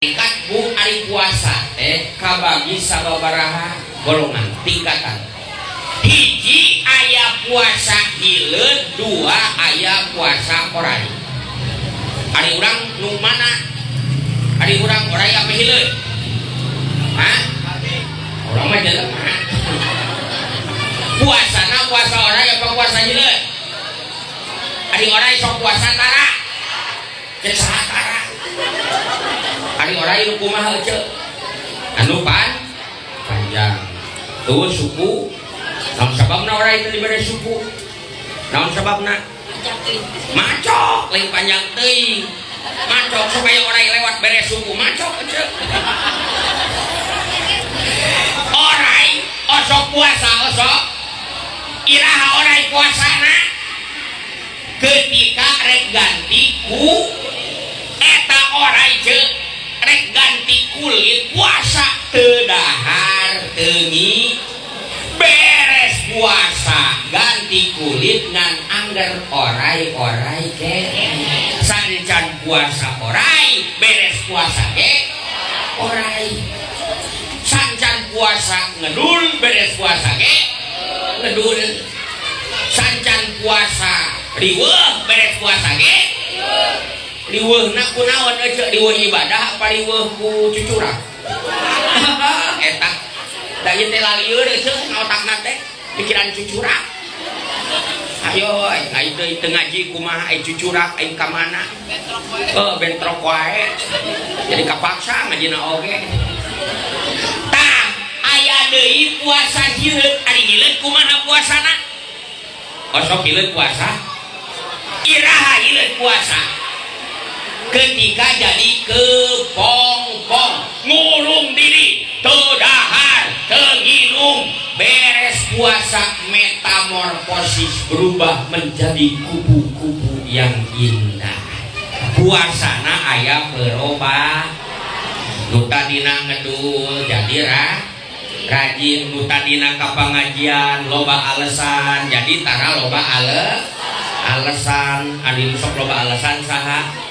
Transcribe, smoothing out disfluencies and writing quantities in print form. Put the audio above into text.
Tingkat, Bu. Ari puasa teh kabagi sababaraha golongan, tingkatan. Hiji, aya puasa hileud. Dua, aya puasa oray. Ari urang nu mana? Ari urang oray apa hileud? Hah? Urang mah jelema. Puasana puasa oray apa puasa hileud? Ari oray sok puasa tara? Cek saha tara? Ari oray nu kumaha, Ece? Anu panjang tuh suku. Naon sababna oray itu diberi suku? Naon sababna? Macok, lain panjang teuing, macok, supaya oray lewat beres suku. Macok, Ece. Oray osok puasa, osok iraha oray puasana? Ketika rek ganti ku eta oray, Ce. Rek ganti kulit, puasa, teu dahar, teu beres puasa ganti kulit, ngan angger oray-oray ke. Sancan puasa oray, beres puasa ke oray. Sancan puasa ngedul, beres puasa ke ngedul. Sancan puasa riweuh, beres puasa ke riweuh. Na kunaon, Ece? Riweuh ibadah apa riweuh ku cucurang eta? Da ieu teh lalieur, Ece, na otakna teh pikiran cucurak. Ayo, ayo teu teu ngaji kumaha ai cucurak aing ka mana? Oh, bentrok wae. Jadi kapaksa ngajina oge. Tah, aya deui puasa hileud. Ari hileud kumaha puasana? Osok hileud puasa? Iraha hileud puasa? Ketika jadi kepompong, ngurung diri, teu dahar, teu nginum, beres puasa metamorfosis, berubah menjadi kupu-kupu yang indah. Puasana aya perubah. Nu tadina ngedul jadi rajin, nu tadina ka pangajian loba alasan jadi tara loba alasan. Ari nu sok loba alasan saha?